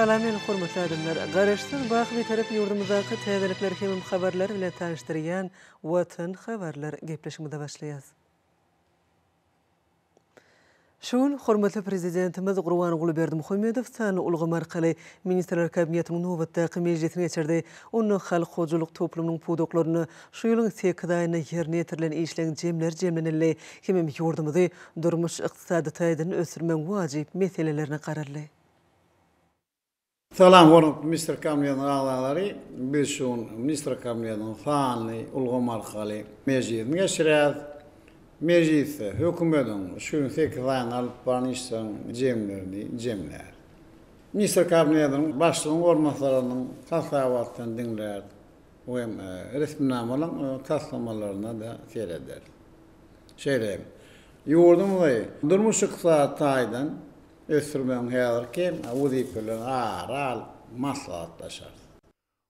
Salam meni hormatly adamlar! Garaşsyz, baky Bitarap ýurdumyzdaky täzelikler hemem habarlar bilen tanyşdyrýan Watan habarlar gepleşigimize başlaýas. Şu gün hormatly Prezidentimiz Gurbanguly Berdimuhamedow sanly ulgam arkaly Ministrler Kabinetiniň nobatdaky mejlisini geçirdi. Onda halk hojalyk toplumynyň pudaklarynda şu ýylyň sekiz aýynda ýerine ýetirilen işleň jemleri jemlenildi hemem ýurdumyzy durmuş-ykdysady taýdan ösdürmegiň wajyp meselelerine garaldy. Salam hormatly Ministrler Kabinetiniň agzalary! Biz şu gün Ministrler Kabinetiniň sanly ulgam arkaly mejlisini geçirýäris. Mejlisde hökümetiň şu ýylyň sekiz aýynda alyp baran işleriniň jemlerini jemläris. Ministrler Kabinetiniň Başlygynyň orunbasarlarynyň hasabatlaryny diňläris we resminamalaryň taslamalaryna-da serederis. Şeýle hem, ýurdumyzy durmuş-ykdysady taýdan ösdürmegiň häzirki wezipelerini ara alyp maslahatlaşarys.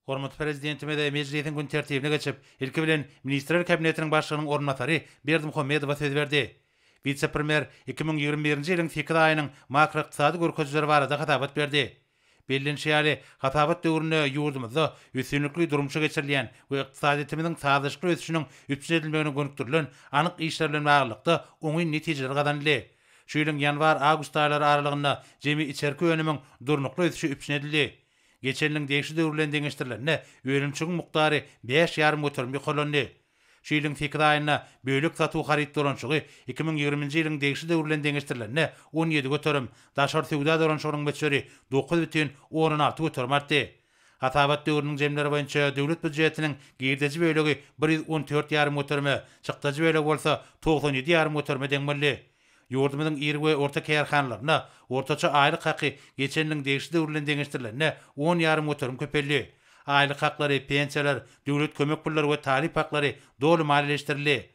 Hormatly Prezidentimiz mejlisiň gün tertibine geçip, ilki bilen Ministrler Kabinetiniň Başlygynyň orunbasary Berdimuhamedowa söz berdi. Wise-premýer 2021-nji ýylyň sekiz aýynyň makroykdysady görkezijileri barada hasabat berdi. Bellenişi ýaly, hasabat döwründe ýurdumyzda üstünlikli durmuşa geçirilýän we ykdysadyýetimiziň sazlaşykly ösüşiniň üpjün edilmegine gönükdirilen anyk işler bilen baglylykda oňyn netijeler gazanyldy. Şu ýylyň ýanwar-awgust aýlary aralygynda jemi içerki önümiň durnukly ösüşi üpjün edildi. Geçen ýylyň degişli döwri bilen deňeşdirilende, önümçiligiň mukdary bäş ýarym göterim ýokarlandy. Şu ýylyň sekiz aýynda bölek satuw haryt dolanyşygy 2020-nji ýylyň degişli döwri bilen deňeşdirilende 17%, daşary söwda dolanyşygynyň möçberi 9,6% artdy. Hasabat döwrüniň jemleri boýunça döwlet býujetiniň girdeji bölegi 114 ýarym göterime, çykdajy bölegi bolsa 97 ýarym göterime deň boldy. Ýurdumyzyň iri we orta kärhanalarynda ortaça aýlyk haky geçen ýylyň degişli döwri bilen deňeşdirilende on ýarym göterim köpeldi. Aýlyk haklary, pensiýalar, döwlet kömek pullary we talyp haklary doly maliýeleşdirildi.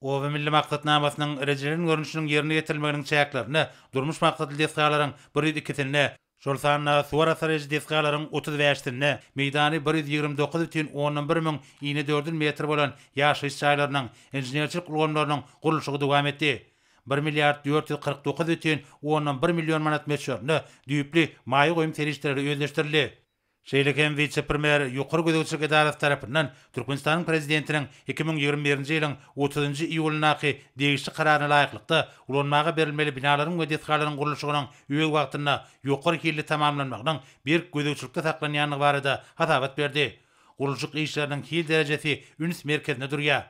Oba milli maksatnamasynyň rejelenen görnüşiniň ýerine ýetirilmeginiň çäklerinde durmuş maksatly desgalaryň bir ýüz ikisinde, şol sanda suw arassalaýjy desgalaryň otuz bäşisinde, meýdany bir ýüz 29 bütin ondan bir müň inedördül metr bolan ýaşaýyş jaýlarynyň, inženerçilik ulgamlarynyň gurluşygy dowam etdi. Bir milliard 449 bütin ondan bir million manat möçberinde düýpli maýa goýum serişdeleri özleşdirildi. Şeýle hem wise-premýer Ýokary gözegçilik edarasy tarapyndan Türkmenistanyň Prezidentiniň 2021-nji ýylyň otuzynjy iýulyndaky degişli Kararyna laýyklykda, ulanmaga berilmeli binalaryň we desgalaryň gurluşygynyň öz wagtynda, ýokary hilli tamamlanmagynyň berk gözegçilikde saklanýandygy barada hasabat berdi. Gurluşyk işleriniň hil derejesi üns merkezinde durýar.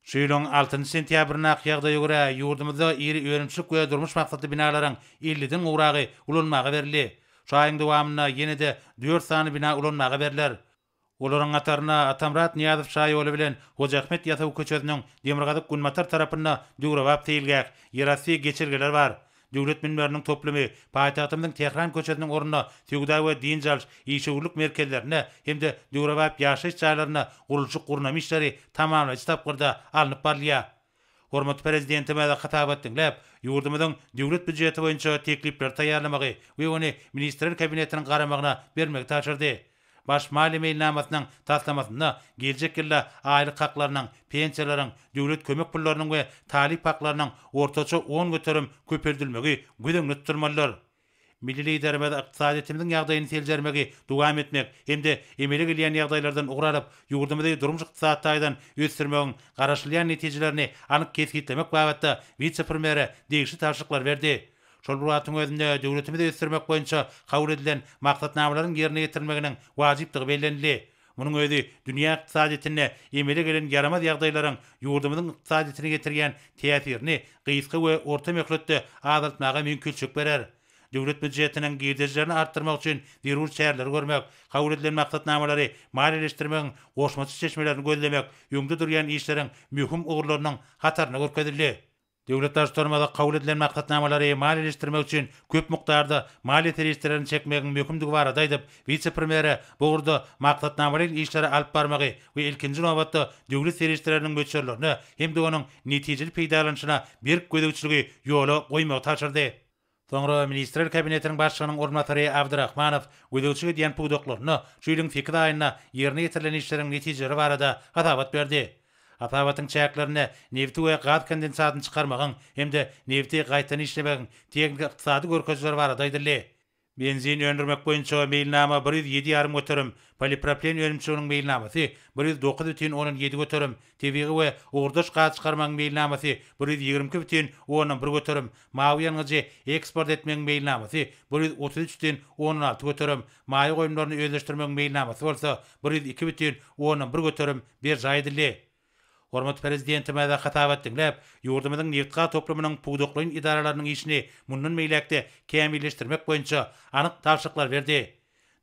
Şu ýylyň altynjy sentýabryndaky ýagdaýa görä, ýurdumyzda iri önümçilik we durmuş maksatly binalaryň elliden gowragy ulanmaga berildi. Şu aýyň dowamynda ýene-de dört sany bina ulanmaga berler. Olaryň hatarynda Atamyrat Nyýazow şaýoly bilen Hoja Ahmet Ýasawy köçesiniň demirgazyk-günbatar tarapynda döwrebap seýilgäh, ýerasty geçelgeler bar. Döwlet münberiniň toplumy paýtagtymyzyň Tähran köçesiniň ornunda söwda we dynç alyş, işewürlik merkezlerinde hem-de döwrebap ýaşaýyş jaýlarynda gurluşyk-gurnama işleri tamamlaýjy tapgyrda alnyp barylýar. Hormatly Prezidentimiz hasabat diňläp, ýurdumyzyň Döwlet býujeti boýunça teklipleri taýýarlamagy we ony Ministrler Kabinetiniň garamagyna bermegi tabşyrdy. Baş maliýe meýilnamasynyň taslamasynda geljek ýylda aýlyk haklarynyň, pensiýalaryň, döwlet kömek pullarynyň we talyp haklarynyň ortaça 10% köpeldilmegi göz öňünde tutulmalydyr. Milli Liderimiz ykdysadyýetimiziň ýagdaýyny seljermegi dowam etmek hem-de emele gelýän ýagdaýlardan ugur alyp, ýurdumyzy durmuş-ykdysady taýdan ösdürmegiň garaşylýan netijelerini anyk kesgitlemek babatda wise-premýere degişli tabşyryklary berdi. Şol bir wagtyň özünde, döwletimizi ösdürmek boýunça kabul edilen maksatnamalaryň ýerine ýetirilmeginiň wajypdygy bellenildi. Munuň özi dünýä ykdysadyýetinde emele gelen ýaramaz ýagdaýlaryň ýurdumyzyň ykdysadyýetine getirýän täsirini gysga we orta möhletde azaltmaga mümkinçilik berer. Döwlet býujetiniň girdejilerini artdyrmak üçin zerur çäreleri görmek, kabul edilen maksatnamalary maliýeleşdirmegiň goşmaça çeşmelerini gözlemek öňde durýan işleriň möhüm ugurlarynyň hatarynda görkezildi. Döwlet Baştutanymyz kabul edilen maksatnamalary maliýeleşdirmek üçin köp mukdarda maliýe serişdelerini çekmegiň möhümdigi barada aýdyp, wise-premýere bu ugurda maksatnamalaýyn işleri alyp barmagy we ilkinji nobatda döwlet serişdeleriniň möçberlerine hem-de onuň netijeli peýdalanyşyna berk gözegçiligi ýola goýmagy tabşyrdy. Soňra Ministrler Kabinetiniň Başlygynyň orunbasary Abdyrahmanow gözegçilik edýän pudaklarynda şu ýylyň sekiz aýynda ýerine ýetirilen işleriň netijeleri barada hasabat berdi. Hasabatyň çäklerinde nebiti we gaz kondensatyny çykarmagyň hem-de nebiti gaýtadan işlemegiň tehniki-ykdysady görkezijileri barada aýdyldy. Benzin öndürmek boýunça meýilnama 107,5 göterim, polipropilen önümçiliginiň meýilnamasy 109,7 göterim, tebigy we ugurdaş gaz çykarmagyň meýilnamasy 122,1 göterim, mawy ýangyjy eksport etmegiň meýilnamasy 133,6 göterim, maýa goýumlaryny özleşdirmegiň meýilnamasy bolsa 102,1 göterim berjaý edildi. Hormatly Prezidentimiz hasabat diňläp, ýurdumyzyň nebitgaz toplumynyň pudaklaýyn edaralarynyň işini mundan beýläk-de kämilleşdirmek boýunça anyk tabşyryklary berdi.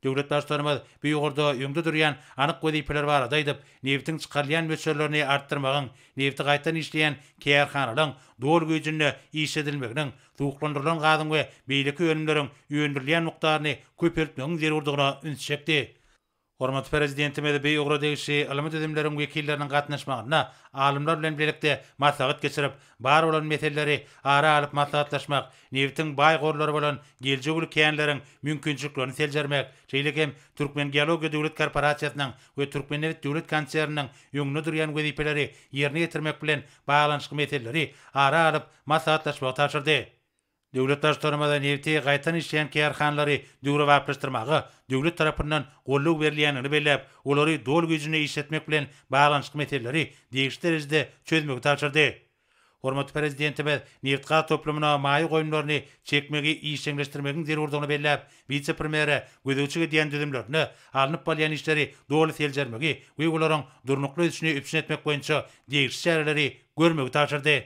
Döwlet Baştutanymyz bu ugurda öňde durýan anyk wezipeler barada aýdyp, nebitiň çykarylýan möçberlerini artdyrmagyň, nebiti gaýtadan işleýän kärhanalaryň doly güýjünde işledilmeginiň, suwuklandyrylan gazyň we beýleki önümleriň öndürilýän mukdaryny köpeltmegiň zerurdygyna ünsi çekdi. Hormatly Prezidentimiz bu ugra degişli ylmy düzümleriň wekilleriniň gatnaşmagynda alymlar bilen bilelikde maslahat geçirip, bar bolan meseleleri ara alyp maslahatlaşmak, nebitiň baý gorlary bolan geljegi uly känleriň mümkinçiliklerini seljermek, şeýle hem Türkmengeologiýa döwlet korporasiýasynyň we Türkmennebit döwlet konserniniň öňünde durýan wezipeleri ýerine ýetirmek bilen baglanyşykly meseleleri ara alyp maslahatlaşmagy tabşyrdy. Döwlet Baştutanymyz nebiti gaýtadan işleýän kärhanalary döwrebaplaşdyrmaga döwlet tarapyndan goldaw berilýändigini belläp, olary doly güýjünde işletmek bilen baglanyşykly meseleleri degişli derejede çözmegi tabşyrdy. Hormatly Prezidentimiz nebitgaz toplumyna maýa goýumlaryny çekmegi işjeňleşdirmegiň zerurdygyny belläp, wise-premýere gözegçilik edýän düzümlerinde alnyp barylýan işleri doly seljermegi we olaryň durnukly ösüşini üpjün etmek boýunça degişli çäreleri görmegi tabşyrdy.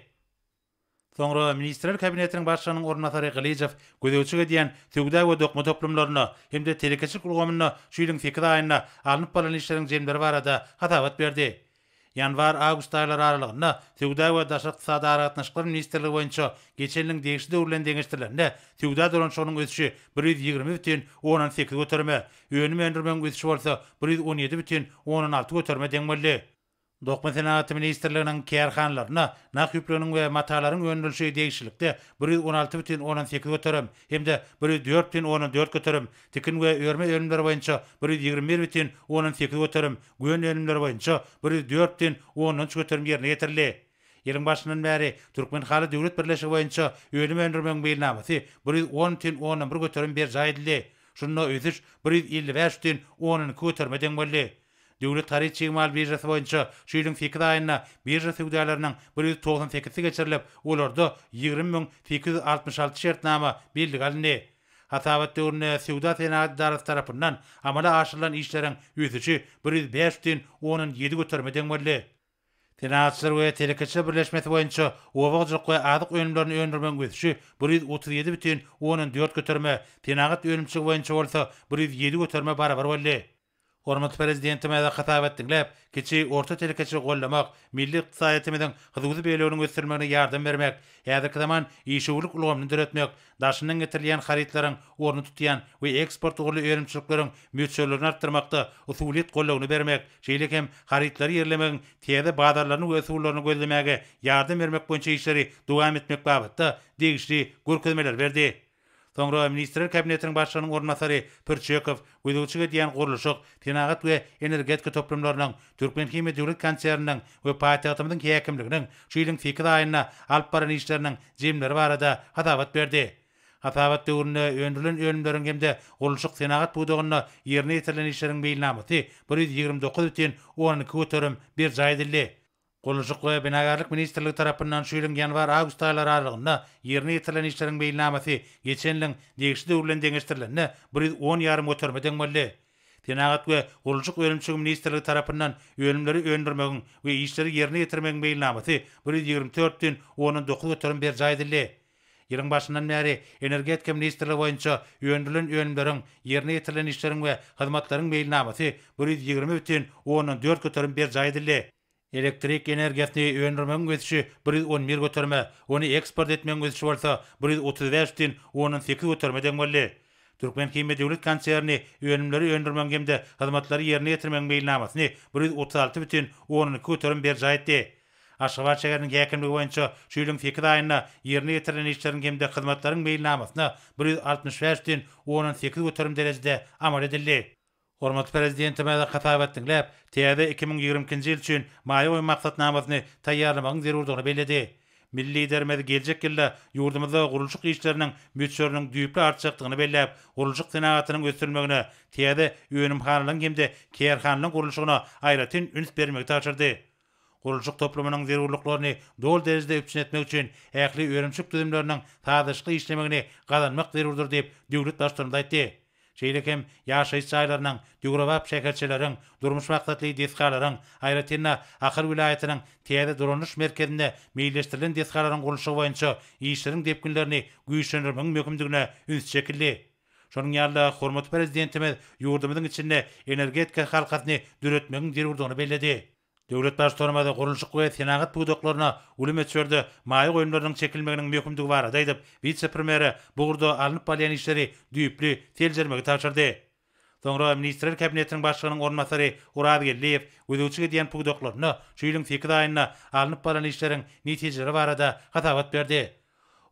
Soňra Ministrler Kabinetiniň Başlygynyň orunbasary Gylyjow gözegçilik edýän söwda we dokma toplumlarynda hem-de telekeçilik ulgamynda şu ýylyň sekiz aýynda alnyp barlan işleriň jemleri barada hasabat berdi. Ýanwar-awgust aýlary aralygynda Söwda we daşary ykdysady aragatnaşyklar ministrligi boýunça geçen ýylyň degişli döwri bilen deňeşdirilende söwda dolanyşygynyň ösüşi 120,8 göterime, önüm öndürmegiň ösüşi bolsa 117,6 göterime deň boldy. Dokma senagaty ministrliginiň kärhanalarynda nah ýüpleginiň we matalaryň öndürilişi degişlilikde 116,8 göterim hem-de 104,4 göterim, tikin we örme önümleri boýunça 121,8 göterim, gön önümleri boýunça 104,3 göterim ýerine ýetirildi. Ýylyň başyndan bäri Türkmenhaly döwlet birleşigi boýunça önüm öndürmegiň meýilnamasy 110,1 göterim berjaý edildi. Şunda ösüş 155,2 göterime deň boldy. Döwlet haryt çig mal biržasy boýunça şu ýylyň sekiz aýynda birža söwdalarynyň 198-si geçirilip, olarda 20 866 şertnama bellige alyndy. Hasabat döwründe Söwda-senagat edarasy tarapyndan amala aşyrylan işleriň ösüşi 105,7 göterime deň boldy. Senagatçylar we telekeçiler birleşmesi boýunça oba hojalyk we azyk önümlerini öndürmegiň ösüşi 137,4 göterime, senagat önümçiligi boýunça bolsa 107 göterime barabar boldy. Hormatly Prezidentimiz hasabat diňläp, kiçi, orta telekeçiligi goldamak, milli ykdysadyýetimiziň hususy böleginiň ösdürilmegine ýardam bermek, häzirki zaman işewürlik ulgamyny döretmek, daşyndan getirilýän harytlaryň ornuny tutýan we eksport ugurly önümçilikleriň möçberlerini artdyrmakda usulyýet goldawyny bermek, şeýle hem harytlary ýerlemegiň täze bazarlaryny we usullaryny gözlemäge ýardam bermek boýunça işleri dowam etmek babatda degişli görkezmeleri berdi. Soňra Ministrler Kabinetiniň Başlygynyň orunbasary Pürçekow gözegçilik edýän gurluşyk, senagat we energetika toplumlarynyň, Türkmenhimiýa döwlet konserniniň we paýtagtymyzyň häkimliginiň şu ýylyň sekiz aýynda alyp baran işleriniň jemleri barada hasabat berdi. Hasabat döwründe öndürilen önümleriň hem-de gurluşyk-senagat pudagynda ýerine ýetirilen işleriň meýilnamasy 129,2 berjaý edildi. Gurluşyk we binagärlik ministrligi tarapyndan şu ýylyň ýanwar-awgust aýlary aralygynda ýerine ýetirilen işleriň meýilnamasy geçen ýylyň degişli döwri bilen deňeşdirilende 110 ýarym göterime deň boldy. Senagat we gurluşyk önümçiligi ministrligi tarapyndan önümleri öndürmegiň we işleri ýerine ýetirmegiň meýilnamasy 124,9 göterim berjaý edildi. Ýylyň başyndan bäri Energetika ministrligi boýunça öndürilen önümleriň, ýerine ýetirilen işleriň we hyzmatlaryň meýilnamasy 120,4 göterim berjaý edildi. Elektrik energiýasyny öndürmegiň ösüşi 111 göterime, ony eksport etmegiň ösüşi bolsa 135,8 göterime deň boldy. Türkmenhimiýa döwlet konserni önümleri öndürmegiň hem-de hyzmatlary ýerine ýetirmegiň meýilnamasyny 136,2 göterim berjaý etdi. Aşgabat şäheriniň häkimligi boýunça şu ýylyň sekiz aýynda ýerine ýetirilen işleriň hem-de hyzmatlaryň meýilnamasyna 165,8 göterim derejede amal edildi. Hormatly Prezidentimiz hasabat diňläp, täze 2022-nji ýyl üçin maýa goýum maksatnamasyny taýýarlamagyň zerurdygyny belledi. Milli Liderimiz geljek ýylda ýurdumyzda gurluşyk işleriniň möçberiniň düýpli artjakdygyny belläp, gurluşyk senagatynyň ösdürilmegine, täze önümhanalaryň hem-de kärhanalaryň gurluşygyna aýratyn üns bermegi tabşyrdy. Gurluşyk toplumynyň zerurlyklaryny doly derejede üpjün etmek üçin ähli önümçilik düzümleriniň sazlaşykly işlemegini gazanmak zerurdyr diýip, döwlet Baştutanymyz aýtdy. Şeýle hem ýaşaýyş jaýlarynyň, döwrebap şäherçeleriň, durmuş maksatly desgalaryň, aýratyn-da, Ahal welaýatynyň täze dolandyryş merkezinde meýilleşdirilen desgalaryň gurluşygy boýunça işleriň depginlerini güýçlendirmegiň möhümdigine üns çekildi. Şonuň ýaly-da, hormatly Prezidentimiz ýurdumyzyň içinde energetika halkasyny döretmegiň zerurdygyny belledi. Döwlet Baştutanymyz gurluşyk we senagat pudaklaryna uly möçberde maýa goýumlarynyň çekilmeginiň möhümdigi barada aýdyp, wise-premýere bu ugurda alnyp barylýan işleri düýpli seljermegi tabşyrdy. Soňra Ministrler Kabinetiniň Başlygynyň orunbasary Oraz Geldiýew gözegçilik edýän pudaklarynda şu ýylyň sekiz aýynda alnyp barlan işleriň netijeleri barada hasabat berdi.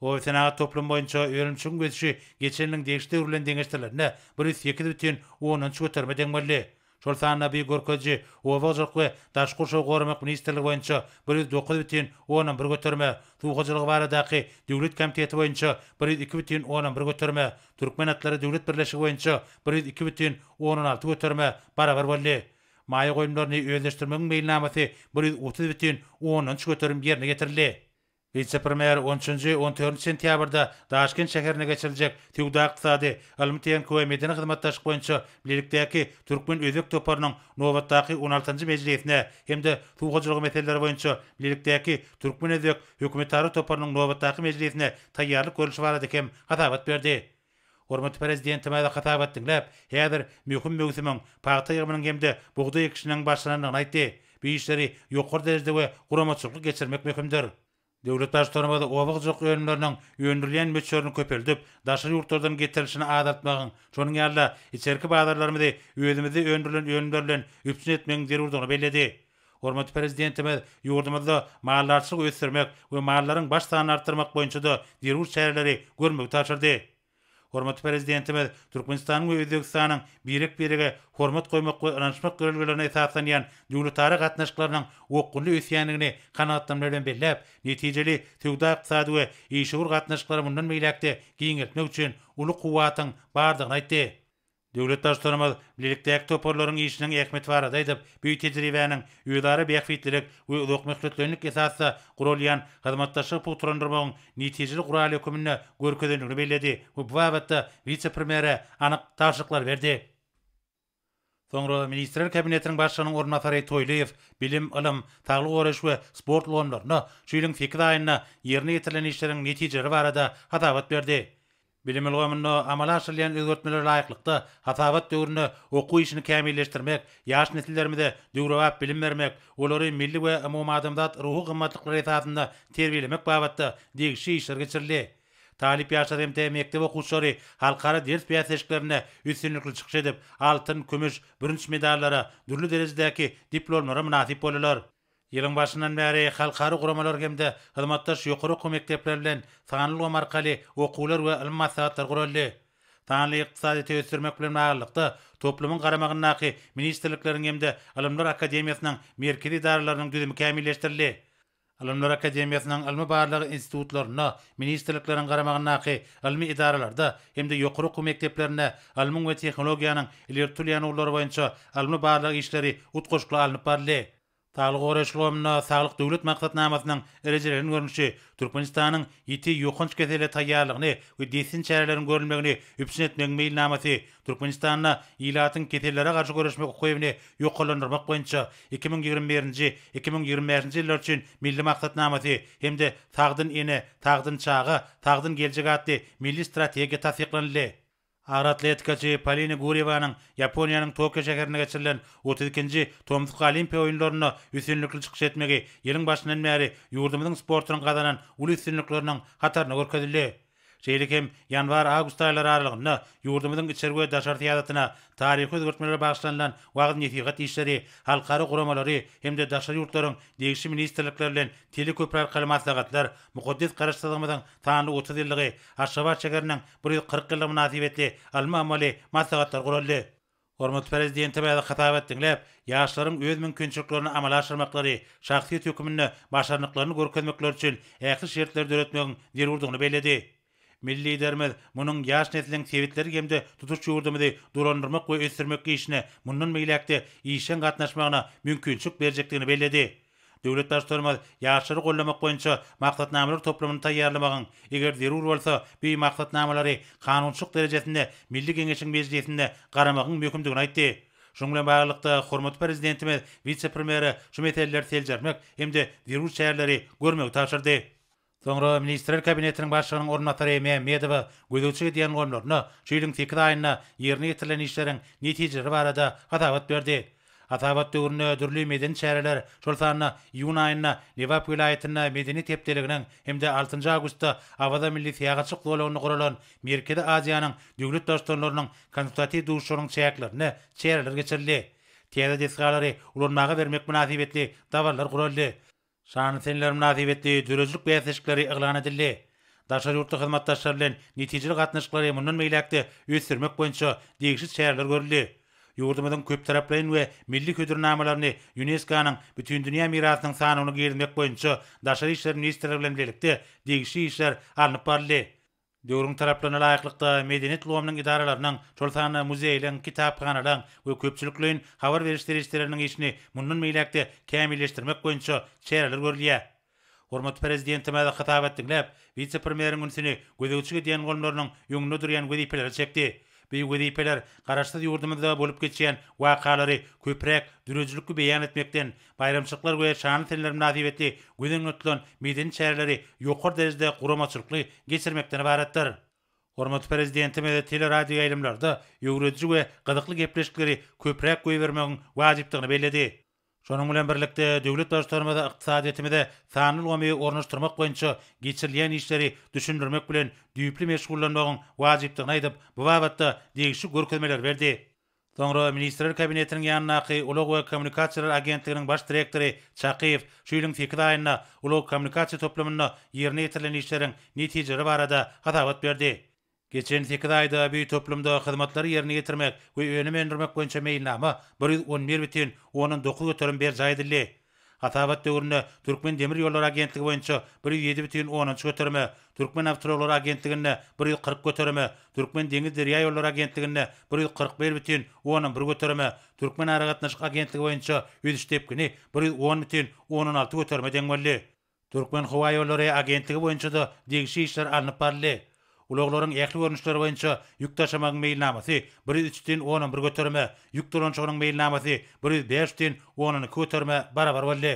Oba-senagat toplumy boýunça önümçiligiň ösüşi geçen ýylyň degişli döwri bilen deňeşdirilende 108 bütin ondan üç göterime deň boldy. Şol sanda bu görkeziji Oba hojalyk we daşky gurşawy goramak ministrligi boýunça 109 bütin ondan bir göterime, Suw hojalygy baradaky döwlet komiteti boýunça 102 bütin ondan bir göterime, Türkmen atlary döwlet birleşigi boýunça 102 bütin ondan alty göterime barabar boldy. Maýa goýumlaryny özleşdirmegiň meýilnamasy 130 bütin ondan üç göterim ýerine ýetirildi. Wise-premýer on üçünji, on dördünji sentýabrda Daşkent şäherinde geçiriljek Söwda-ykdysady, ylmy-tehniki we medeni hyzmatdaşlyk boýunça bilelikdäki türkmen-özbek toparynyň nobatdaky on altynjy mejlisine hem-de Suw hojalygy meseleleri boýunça bilelikdäki türkmen-özbek hökümetara toparynyň nobatdaky mejlisine taýýarlyk görlüşi barada hem hasabat berdi. Hormatly Prezidentimiz hasabat diňläp, häzir möhüm möwsümiň, pagta ýygymynyň hem-de bugdaý ekişiniň başlanandygyny aýtdy. Bu işleri ýokary derejede we guramaçylykly geçirmek möhümdir. Döwlet Baştutanymyz oba hojalyk önümleriniň öndürilýän möçberini köpeldip, daşary ýurtlardan getirilişini azaltmagyň, şonuň ýaly-da, içerki bazarlarymyzy özümizde öndürilen önümler bilen üpjün etmegiň zerurdygyny belledi. Hormatly Prezidentimiz ýurdumyzda maldarçylygy ösdürmek we mallaryň baş sanyny artdyrmak boýunça-da zerur çäreleri görmegi tabşyrdy. Hormatly Prezidentimiz Türkmenistanyň we Özbegistanyň birek-birege hormat goýmak we ynanyşmak ýörelgelerine esaslanýan döwletara gatnaşyklarynyň okgunly ösýändigini kanagatlanma bilen belläp, netijeli söwda-ykdysady we işewür gatnaşyklary mundan beýläk-de giňeltmek üçin uly kuwwatyň bardygyny aýtdy. Döwlet Baştutanymyz bilelikdäki toparlaryň işiniň ähmiýeti barada aýdyp, bu tejribäniň özara bähbitlilik we uzakmöhletleýinlik esasda guralýan hyzmatdaşlygy pugtalandyrmagyň netijeli guraly höküminde görkezendigini belledi we bu babatda wise-premýere anyk tabşyryklary berdi. Soňra Ministrler Kabinetiniň Başlygynyň orunbasary Toýlyýew bilim, ylym, saglygy goraýyş we sport ulgamlarynda şu ýylyň sekiz aýynda ýerine ýetirilen işleriň netijeleri barada hasabat berdi. Bilim ulgamynda amala aşyrylýan özgertmelere laýyklykda, hasabat döwründe okuw işini kämilleşdirmek, ýaş nesillerimize döwrebap bilim bermek, olary milli we umumadamzat ruhy gymmatlyklary esasynda terbiýelemek babatda degişli işler geçirildi. Talyp ýaşlar hem-de mekdep okuwçylary halkara ders bäsleşiklerinde üstünlikli çykyş edip, altyn, kümüş, bürünç medallara, dürli derejedäki diplomlara mynasyp boldular. Ýylyň başyndan bäri halkara guramalar hem-de hyzmatdaş ýokary okuw mekdepleri bilen sanly ulgam arkaly okuwlar we ylmy maslahatlar guraldy. Sanly ykdysadyýeti ösdürmek bilen baglylykda, toplumyň garamagyndaky ministrlikleriň hem-de Ylymlar akademiýasynyň merkezi edaralarynyň düzümi kämilleşdirildi. Ylymlar akademiýasynyň ylmy-barlag institutlarynda, ministrlikleriň garamagyndaky ylmy edaralarda hem-de ýokary okuw mekdeplerinde ylmyň we tehnologiýanyň ileri tutulýan ugurlary boýunça ylmy-barlag işleri utgaşykly alnyp baryldy. Saglygy goraýyş ulgamynda Saglyk Döwlet maksatnamasynyň rejelenen görnüşi Türkmenistanyň ýiti ýokanç kesele taýýarlygyny we dessin çäreleriň görülmegini üpjün etmegiň meýilnamasy Türkmenistanda ilatyň kesellere garşy göreşmek ukybyny ýokarlandyrmak boýunça 2021-nji, 2025-nji ýyllar üçin Milli maksatnamasy hem-de Sagdyn ene, sagdyn çaga, sagdyn geljek atly Milli strategiýa tassyklanyldy. Agyr atletikaçy Polina Gurýewanyň Ýaponiýanyň Tokio şäherinde geçirilen 32-nji tomsky Olimpiýa oýunlarynda üstünlikli çykyş etmegi ýylyň başyndan bäri ýurdumyzyň sportunyň gazanan uly üstünlikleriniň hatarynda görkezildi. Şeýle hem ýanwar-awgust aýlary aralygynda ýurdumyzyň içeri we daşary syýasatyna, taryhy özgertmelere bagyşlanylan wagyz-nesihat işleri, halkara guramalary hem-de daşary ýurtlaryň degişli ministrlikleri bilen teleköpri arkaly maslahatlar, mukaddes Garaşsyzlygymyzyň şanly 30 ýyllygy, Aşgabat şäheriniň 140 ýyllygy mynasybetli ylmy-amaly maslahatlar guraldy. Hormatly Prezidentimiz hasabat diňläp, ýaşlaryň öz mümkinçiliklerini amala aşyrmaklary, şahsyýet höküminde başarnyklaryny görkezmekleri üçin ähli şertleri döretmegiň zerurdygyny belledi. Milli Liderimiz munuň ýaş nesliň sebitleri hem-de tutuş ýurdumyzy dolandyrmak we ösdürmek işine mundan beýläk-de işjeň gatnaşmagyna mümkinçilik berjekdigini belledi. Döwlet Baştutanymyz ýaşlary goldamak boýunça maksatnamalar toplumyny taýýarlamagyň, eger zerur bolsa, bu maksatnamalary kanunçylyk derejesinde Milli Geňeşiň Mejlisinde garamagyň möhümdigini aýtdy. Şunuň bilen baglylykda, hormatly Prezidentimiz wise-premýere şu meseleleri seljermek hem-de zerur çäreleri görmegi tabşyrdy. Soňra Ministrler Kabinetiniň Başlygynyň orunbasary Mämmedowa gözegçilik edýän ulgamlarynda şu ýylyň sekiz aýynda ýerine ýetirilen işleriň netijeleri barada hasabat berdi. Hasabat döwründe dürli medeni çäreler, şol sanda iýun aýynda Lebap welaýatynda Medeniýet hepdeliginiň hem-de altynjy awgustda Awaza milli syýahatçylyk zolagynda guralan Merkezi Aziýanyň döwlet Baştutanlarynyň konsultatiw duşuşygynyň çäklerinde çäreler geçirildi. Täze desgalary ulanmaga bermek mynasybetli dabaralar guraldy. Şanly seneler mynasybetli döredijilik bäsleşikleri yglan edildi. Daşary ýurtly hyzmatdaşlar bilen netijeli gatnaşyklary mundan beýläk-de ösdürmek boýunça degişli çäreler görüldi. Ýurdumyzyň köptaraplaýyn we milli hödürnamalaryny ÝUNESKO-nyň Bütindünýä mirasynyň sanawyna girizmek boýunça Daşary işler ministrligi bilen bilelikde degişli işler alnyp baryldy. Döwrüň talaplaryna laýyklykda, medeniýet ulgamynyň edaralarynyň, şol sanda muzeýleriň, kitaphanalaryň we köpçülikleýin habar beriş serişdeleriniň işini mundan beýläk-de kämilleşdirmek boýunça çäreler görülýär. Hormatly Prezidentimiz hasabat diňläp, wise-premýeriň ünsüni gözegçilik edýän ulgamlarynyň öňünde durýan wezipelere çekdi. Bu wezipeler Garaşsyz ýurdumyzda bolup geçýän wakalary köpräk döredijilikli beýan etmekden, baýramçylyklar we şanly seneler mynasybetli göz öňünde tutulan medeni çäreleri ýokary derejede guramaçylykly geçirmekden ybaratdyr. Hormatly Prezidentimiz teleradioýaýlymlarda öwrediji we gyzykly gepleşikleri köpräk goýbermegiň wajypdygyny belledi. Şonuň bilen birlikde, döwlet Baştutanymyz ykdysadyýetimize sanly ulgamy ornaşdyrmak boýunça geçirilýän işleri düşündirmek bilen düýpli meşgullanmagyň wajypdygyny aýdyp, bu babatda degişli görkezmeleri berdi. Soňra Ministrler Kabinetiniň ýanyndaky Ulag we kommunikasiýalar agentliginiň baş direktory Çakyýew şu ýylyň sekiz aýynda ulag-kommunikasiýa toplumynda ýerine ýetirilen işleriň netijeleri barada hasabat berdi. Geçen sekiz aýda bu toplumda hyzmatlary ýerine ýetirmek we önüm öndürmek boýunça meýilnama 111 bütin ondan 9% berjaý edildi. Hasabat döwründe Türkmendemirýollary agentligi boýunça 107 bütin ondan üç göterime, Türkmenawtoulaglary agentliginde 140 göterime, Türkmendeňizderýaýollary agentliginde 141 bütin ondan bir göterime, Türkmenaragatnaşyk agentligi boýunça ösüş depgini 110 bütin ondan alty göterime deň boldy. Türkmenhowaýollary agentligi boýunça-da degişli işler alnyp baryldy. Ulaglaryň ähli görnüşleri boýunça ýük daşamagyň meýilnamasy 103 bütin ondan bir göterime, ýük dolanyşygynyň meýilnamasy 105 bütin ondan iki göterime barabar boldy.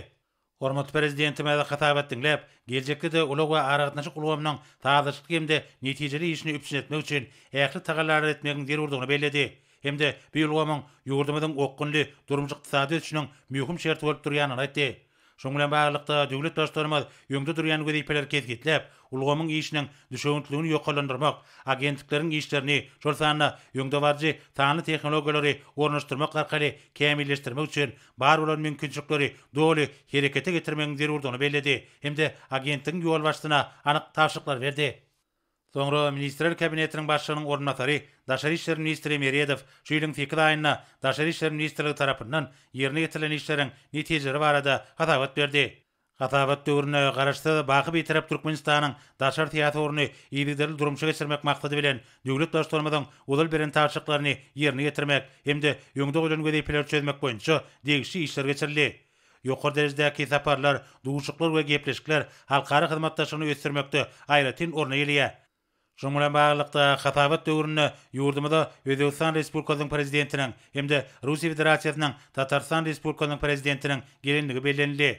Hormatly Prezidentimiz hasabat diňläp, geljekde-de ulag we aragatnaşyk ulgamynyň sazlaşykly hem-de netijeli işini üpjün etmek üçin ähli tagallalary etmegiň zerurdygyny belledi hem-de bu ulgamyň ýurdumyzyň okgunly durmuş-ykdysady ösüşiniň möhüm şerti bolup durýandygyny aýtdy. Şunuň bilen baglylykda, döwlet Baştutanymyz öňde durýan wezipeleri kesgitläp, ulgamyň işiniň düşewüntligini ýokarlandyrmak, agentlikleriň işlerini, şol sanda öňdebaryjy sanly tehnologiýalary ornaşdyrmak arkaly kämilleşdirmek üçin bar bolan mümkinçilikleri doly herekete getirmegiň zerurdygyny belledi hem-de agentligiň ýolbaşçysyna anyk tabşyryklary berdi. Soňra Ministrler Kabinetiniň Başlygynyň orunbasary, daşary işler ministri Meredow şu ýylyň sekiz aýynda Daşary işler ministrligi tarapyndan ýerine ýetirilen işleriň netijeleri barada hasabat berdi. Hasabat döwründe Garaşsyz, baky Bitarap Türkmenistanyň daşary syýasy ugruny yzygiderli durmuşa geçirmek maksady bilen, döwlet Baştutanymyzyň ozal beren tabşyryklaryny ýerine ýetirmek hem-de öňde goýlan wezipeleri çözmek boýunça degişli işler geçirildi. Ýokary derejedäki saparlar, duşuşyklar we gepleşikler halkara hyzmatdaşlygyny ösdürmekde aýratyn orun eýeleýär. Şunuň bilen baglylykda, hasabat döwründe ýurdumyza Özbegistan Respublikasynyň Prezidentiniň hem-de Russiýa Federasiýasynyň Tatarystan Respublikasynyň Prezidentiniň gelendigi bellenildi.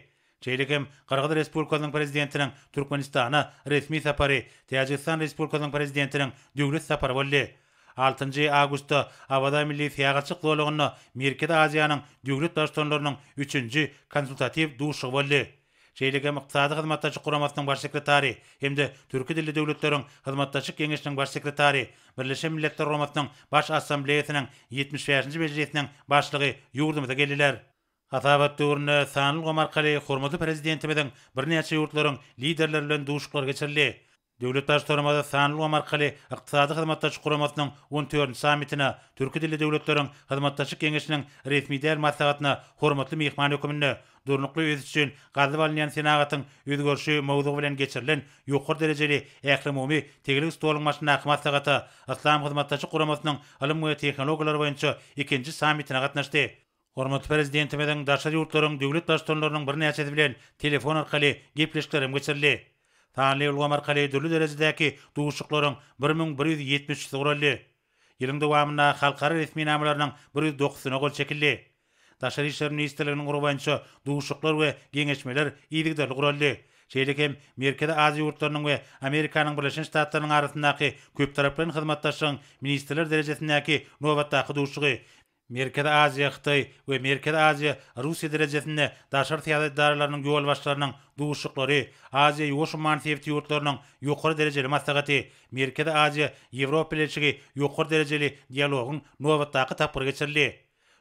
Şeýle hem Gyrgyz Respublikasynyň Prezidentiniň Türkmenistana resmi sapary, Täjigistan Respublikasynyň Prezidentiniň döwlet sapary boldy. Altynjy awgustda Awaza milli syýahatçylyk zolagynda Merkezi Aziýanyň döwlet Baştutanlarynyň üçünji konsultatiw duşuşygy boldy. Şeýle hem Ykdysady Hyzmatdaşlyk Guramasynyň Baş sekretary hem-de Türki dilli döwletleriň Hyzmatdaşlyk Geňeşiniň Baş sekretary, Birleşen Milletler Guramasynyň Baş Assambleýasynyň 75-nji mejlisiniň Başlygy ýurdumyza geldiler. Hasabat döwründe sanly ulgam arkaly hormatly Prezidentimiziň birnäçe ýurtlaryň Liderleri bilen duşuşyklary geçirildi. Döwlet Baştutanymyz sanly ulgam arkaly Ykdysady Hyzmatdaşlyk Guramasynyň on dördünji sammitine, Türki dilli döwletleriň Hyzmatdaşlyk Geňeşiniň resmi däl maslahatyna hormatly myhman hökmünde Durnukly ösüş üçin gazylyp alynýan senagatyň özgerişi mowzugy bilen geçirilen ýokary derejeli ählumumy tegelek stoluň başyndaky maslahata Yslam Hyzmatdaşlyk Guramasynyň ylym we tehnologiýalar boýunça ikinji sammitine gatnaşdy. Hormatly Prezidentimiziň daşary ýurtlaryň döwlet Baştutanlarynyň birnäçesi bilen telefon arkaly gepleşikler hem geçirildi. Sanly ulgam arkaly dürli derejedäki duşuşyklaryň 1173-si guraldy. Ýylyň dowamynda halkara resminamalarynyň 109-syna gol çekildi. Daşary işler ministrliginiň ugry boýunça duşuşyklar we geňeşmeler yzygiderli guraldy. Şeýle hem Merkezi Aziýa ýurtlarynyň we Amerikanyň Birleşen Ştatlarynyň arasyndaky köptaraplaýyn hyzmatdaşlygyň ministrler derejesindäki nobatdaky duşuşygy, Merkezi Aziýa, Hytaý we Merkezi Aziýa, Russiýa derejesinde daşary syýasat edaralarynyň ýolbaşçylarynyň duşuşyklary, Aziýa-Ýuwaş umman sebiti ýurtlarynyň ýokary derejeli maslahaty, Merkezi Aziýa, Ýewropa Bileleşigi ýokary derejeli dialogyň nobatdaky tapgyry geçirildi.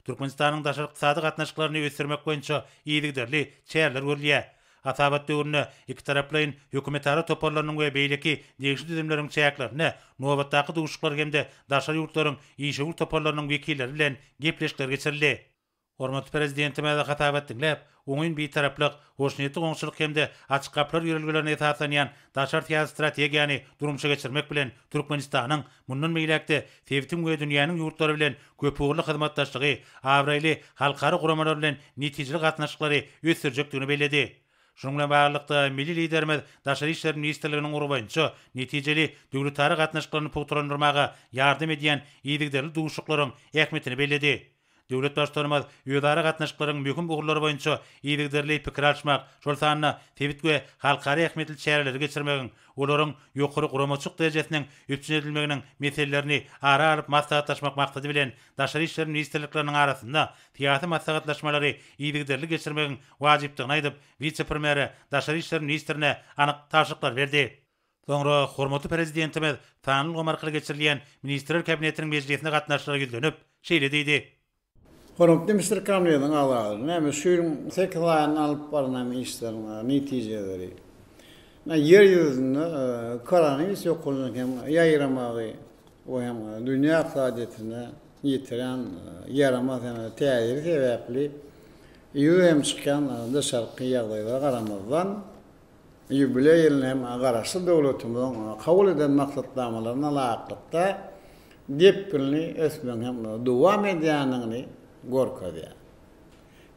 Türkmenistanyň daşary ykdysady gatnaşyklaryny ösdürmek boýunça yzygiderli çäreler görülýär. Hasabat döwründe ikitaraplaýyn hökümetara toparlarynyň we beýleki degişli düzümleriň çäklerinde nobatdaky duşuşyklar hem-de daşary ýurtlaryň işewür toparlarynyň wekilleri bilen gepleşikler geçirildi. Hormatly Prezidentimiz hasabat diňläp, oňyn Bitaraplyk, hoşniýetli goňşulyk hem-de açyk gapylar ýörelgelerine esaslanýan daşary syýasy strategiýany durmuşa geçirmek bilen Türkmenistanyň mundan beýläk-de sebitiň we dünýäniň ýurtlary bilen köpugurly hyzmatdaşlygy, abraýly halkara guramalar bilen netijeli gatnaşyklary ösdürjekdigini belledi. Şunuň bilen baglylykda, milli Liderimiz Daşary işler ministrliginiň ugry boýunça netijeli döwletara gatnaşyklaryny pugtalandyrmaga ýardam edýän yzygiderli duşuşyklaryň ähmiýetini belledi. Döwlet Baştutanymyz özara gatnaşyklaryň möhüm ugurlary boýunça yzygiderli pikir alyşmak, şol sanda sebit we halkara ähmiýetli çäreleri geçirmegiň, olaryň ýokary guramaçylyk derejesiniň üpjün edilmeginiň meselelerini ara alyp maslahatlaşmak maksady bilen, daşary işler ministrlikleriniň arasynda syýasy maslahatlaşmalary yzygiderli geçirmegiň wajypdygyny aýdyp, wise-premýere, daşary işler ministrine anyk tabşyryklary berdi. Soňra hormatly Prezidentimiz sanly ulgam arkaly geçirilýän Ministrler Kabinetiniň mejlisine gatnaşyjylara ýüzlenip, şeýle diýdi. Hormatly Ministrler Kabinetiniň agzalary, näme şu ýylyň sekiz aýynda alyp barylan işleriň netijeleri, Ýer ýüzünde koronawirus ýokanjynyň hem ýaýramagy we hem dünýä ykdysadyýetine ýetiren ýaramaz hem täsiri sebäpli ýüze hem çykýan daşarky ýagdaýlara garamazdan, Ýubileý ýylynda hem Garaşsyz döwletimiziň kabul eden maksatnamalaryna laýyklykda depginli ösmegiň hem dowam edýändigini görkezýär.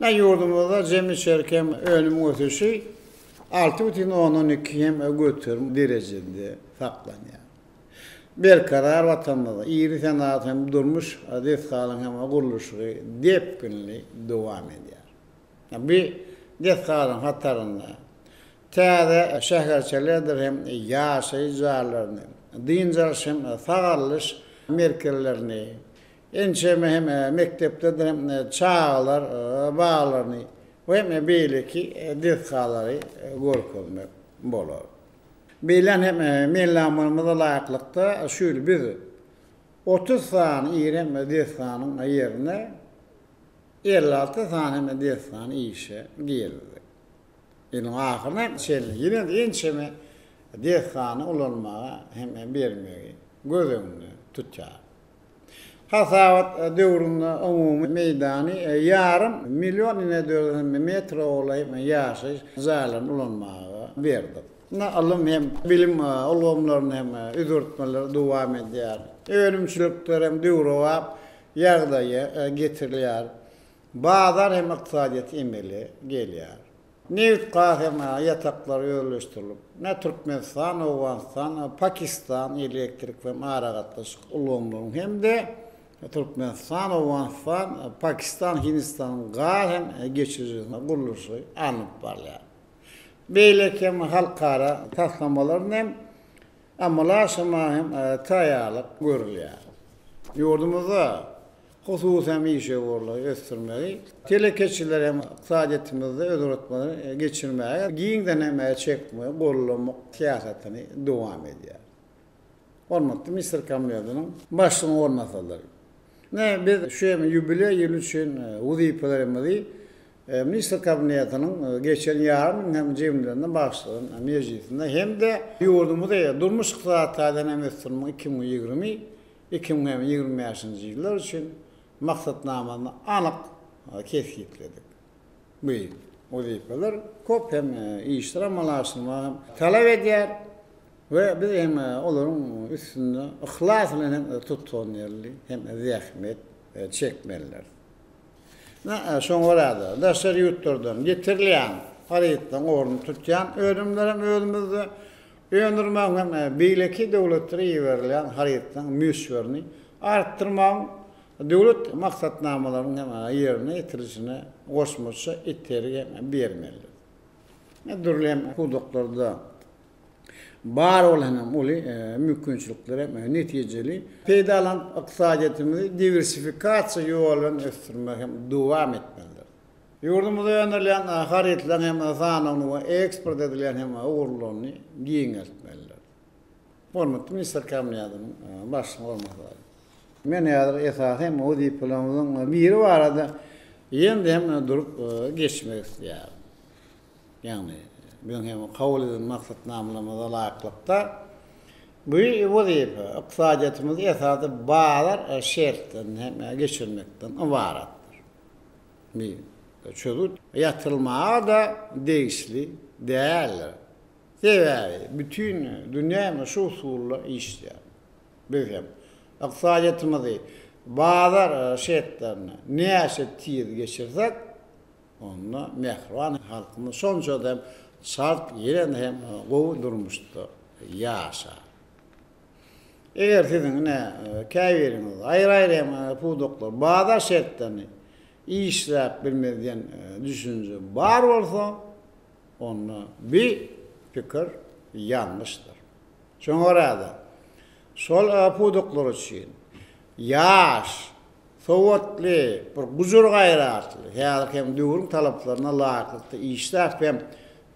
Ine, ýurdumyzda jemi içerki hem önümiň ösüşi 6,2 hem göterim derejesinde saklanýar. Berkarar Watanymyzda iri senagat hem durmuş desgalaryň hem gurluşygy depginli dowam edýär. Bu desgalaryň hatarynda täze şäherçelerdir hem ýaşaýyş jaýlaryny, dynç alyş hem sagaldyş merkezlerini, ençeme hem mekdeplerdir hem çagalar baglaryny we hem beýleki desgalary görkezmek bolar. Bellän hem meýilnamamyza laýyklykda şu ýyl biz 30 sany iri hem desganyň ýerine 56 sany hem desgany işe girizdik. Ýylyň ahyryna çenli ýene-de ençeme desgany ulanmaga hem bermegi göz öňünde tutýarys. Hasabat döwründe umumy meýdany ýarym million inedördül metre golaý ýaşaýyş jaýlaryny ulanmaga berdik. Ine, ylym hem bilim ulgamlarynda hem özgertmeler dowam edýär. Önümçilikler hem döwrebap ýagdaýa getirilýär. Bazar hem ykdysadyýet emele gelýär. Nebit-gaz hem ýataklary özleşdirilip, ne Türkmenistan, Owganystan, Pakistan elektrik hem aragatnaşyk ulgamlarynyň hem-de Türkmenistan, Owganystan, Pakistan, Hindistanyň gaz hem geçirijisiniň gurluşygy alnyp barylýar. Beýleki hem halkara taslamalaryny hem amala aşyrmaga hem taýýarlyk görülýär. Ýurdumyzda hususy hem işewürligi ösdürmegi, telekeçileri hem ykdysadyýetimizde özgertmeleri geçirmäge giňden hem çekmegi goldamak syýasatyny dowam edýär. Hormatly Ministrler Kabinetiniň Başlygynyň orunbasarlary! Ine, biz şu hem ýubileý ýyly üçin wezipelerimizi. Ministrler Kabinetiniň geçen ýarym ýylyň hem jemlerine bagyşlanan mejlisinde hem-de ýurdumyzy durmuş-ykdysady taýdan hem ösdürmegiň 2020, 2025-nji ýyllar üçin maksatnamasyny anyk kesgitledik. Bu wezipeler köp hem işler amala aşyrmagy hem talap edýär we biz hem olaryň üstünde yhlas bilen hem tutanýerli hem zähmet çekmelidiris. Ine, şoňa görä-de, daşary ýurtlardan getirilýän harytlaryň ornuny tutýan önümleri hem özümizde öndürmegiň hem beýleki döwletlere iberilýän harytlaryň möçberini artdyrmagyň döwlet maksatnamalarynyň hem ýerine ýetirilişine goşmaça itergi hem bermelidir. Dürli hem pudaklarda bar bolan hem uly mümkinçilikleri hem netijeli peýdalanyp, ykdysadyýetimizi diwersifikasiýa ýoly bilen ösdürmegi hem dowam etmelidir. Ýurdumyzda öndürilýän harytlaryň hem sanyny we eksport edilýän hem ugurlaryny giňeltmelidir. Hormatly Ministrler Kabinetiniň Başlygynyň orunbasary. Men häzir esasy hem wezipelerimiziň biri barada ýene-de hem durup geçmek isleýärin. Ýagny, biziň hem kabul eden maksatnamalarymyza laýyklykda, bu wezipe ykdysadyýetimizi esasy bazar şertlerini hem geçirmekden ybaratdyr. Bu çözgüt ýatyrylmaga-da degişli däldir. Sebäbi bütin dünýä hem şu usulda işleýär. Biz hem ykdysadyýetimizi bazar şertlerine näçe tiz geçirsek, Onda mähriban halkymyz şonça-da hem çalt ýene hem gowy durmuşda ýaşar. Eger siziň ine käbiriňiz aýry-aýry hem pudaklar bazar şertlerini işläp bilmez diýen düşünje bar bolsa, onda bi pikir ýalňyşdyr. Şoňa görä-de, şol pudaklar üçin ýaş, Sowatly, bir gujur-gaýratly, häzirki hem döwrüň talaplaryna laýyklykda işläp hem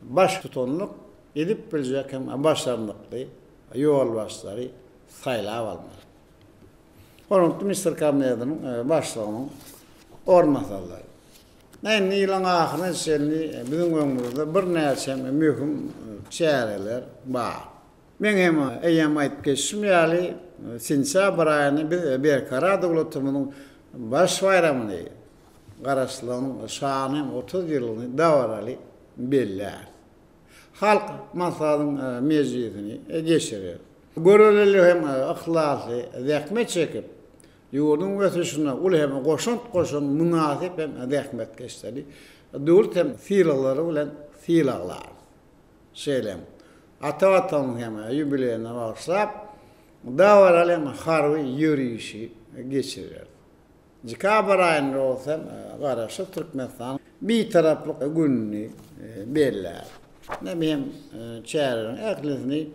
baştutanlyk edip biljek hem başarnykly ýolbaşçylary saýlap almaly. Hormatly Ministrler Kabinetiniň Başlygynyň orunbasarlary. Indi ýylyň ahyryna çenli biziň öňümizde birnäçe möhüm çäreler bar. Meň hem eýýäm aýdyp geçişim ýaly, sentýabr aýyny biz Berkarar döwletimiziň baş baýramyny, Garaşsyzlygynyň şanly 30 ýyllygyny dabaraly belläris. Halk Maslahatynyň mejlisini geçireris. Göreleli hem yhlasly zähmet çekip, ýurduň ösüşine uly hem goşant goşan mynasyp hem zähmetkeşleri döwlet hem sylaglary bilen sylaglarys. Şeýle hem, ata Watanymyzyň hem ýubileýine bagyşlap, dabaraly hem harby ýörişi geçireris. Dekabr aýynda bolsa hem Garaşsyz Türkmenistanyň Bitaraplyk gününi belläris. Ine, bu hem çäreleriň ählisini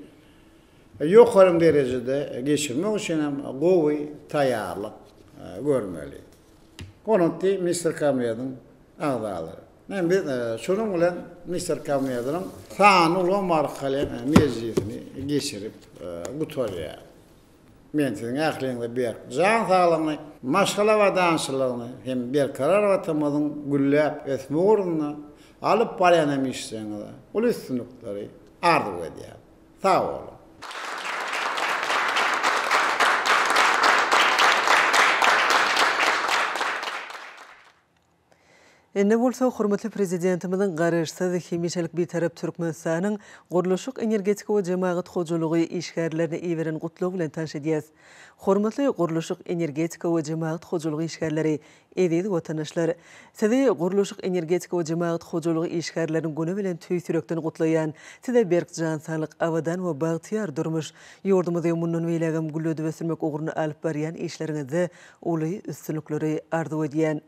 ýokary derejede geçirmek üçin hem gowy taýýarlyk görmeli. Hormatly Ministrler Kabinetiniň agzalary! Men biz şunuň bilen Mister Kabinetiniň sanly ulgam arkaly mejlisini geçirip gutarýar. Men siziň ähliňize berk jan saglygyny, maşgala abadançylygyny hem berkarar Watanymyzyň gülläp ösmegi ugrunda alyp barýan hem işleriňizde uly üstünlikleri arzuw edýärin. Sag boluň! Indi bolsa hormatly Prezidentimiziň Garaşsyz, hemişelik Bitarap Türkmenistanyň gurluşyk, energetika we jemagat hojalygy işgärlerine iberen Gutlagy bilen tanyş edýäris. Hormatly gurluşyk, energetika we jemagat hojalygy işgärleri, eziz watandaşlar! Sizi Gurluşyk, energetika we jemagat hojalygy işgärleriniň güni bilen tüýs ýürekden gutlaýan. Size berk jan saglyk, abadan we bagtyýar durmuş, ýurdumyzy mundan beýlägem gülledip ösdürmek ugrunda alyp barýan işleriňizde uly üstünlikleri arzuw edýän.